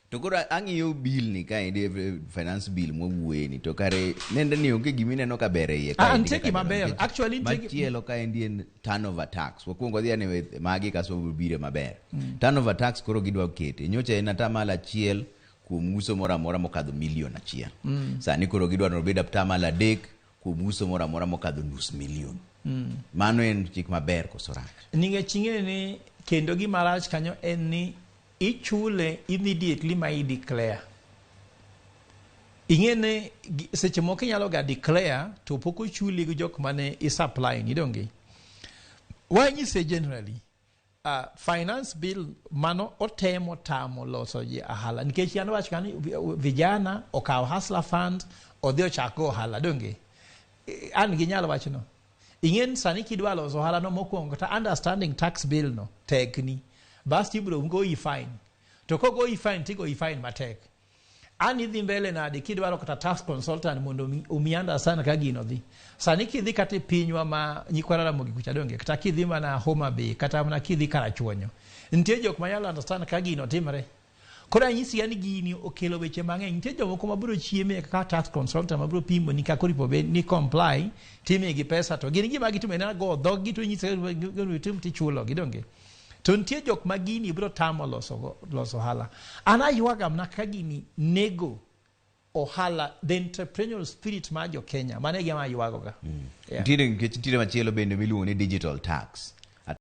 To koro ang'iyo bill ni kaendi, finance bill mwawuoye ni, to kare nende ni onge gima ineno ka ber e iye. Ah, kaendi nitie kaka gima neno, ber. nikech Actually, machielo kaendi en turnover tax. Wakwongo wadhi ane magi kasto wabiro maber. Turnover tax koro gidwa kete. Nyocha en 1% kuom uso moro amora mokadho milion 1. Sani koro gidwa ni obed 3% kuom uso moro amora mokadho nus milion. Mano en chik maber koso rach? Nikech ing'e ni kendo gima rach kanyo en ni ichule immediately ma i declare. Ing'e ni seche moko inyalo ga declare to pok ochuli gi jok mane i supply ni, donge? Wanyise generally, finance bill mano otemo tamo loso ji ohala, nikech an wacho kani vijana okaw Hustler Fund odhi ochak go ohala, donge? An ginyalo wacho no ing'e ni sani kidwa loso ohala no, mokwongo ta understanding tax bill no tekni, bas ibiro goyi fine, to kogoyi fine tigoyi fine matek. An idhi mbele nade kidwaro kata tax consultant mondo omi understand ka gino dhi sani? Kidhi kata e pinywa ma nyikwa Ramogi kucha, donge? Kata kidhi mana Homa Bay, kata mana kidhi Karachuonyo, nitie jok manyalo understand ka gino timre. Koro anyisi yani gini okelo weche mang'eny. Nitie jomoko mabiro chieme kaka tax consultant mabiro pimo ni kaka oripo bed ni comply timigi pesa, to gin gima gitimo en go dhog gi to inyisi tim tichulo gi, donge? To nitie jok ma gini biro tamo loso ohala. An aywaga mana ka gini nego ohala, the entrepreneurial spirit mar jo Kenya. Mano e gima aywagoga. Yeah. Nitiere, nikech nitiere machielo bende miluongo ni digital tax.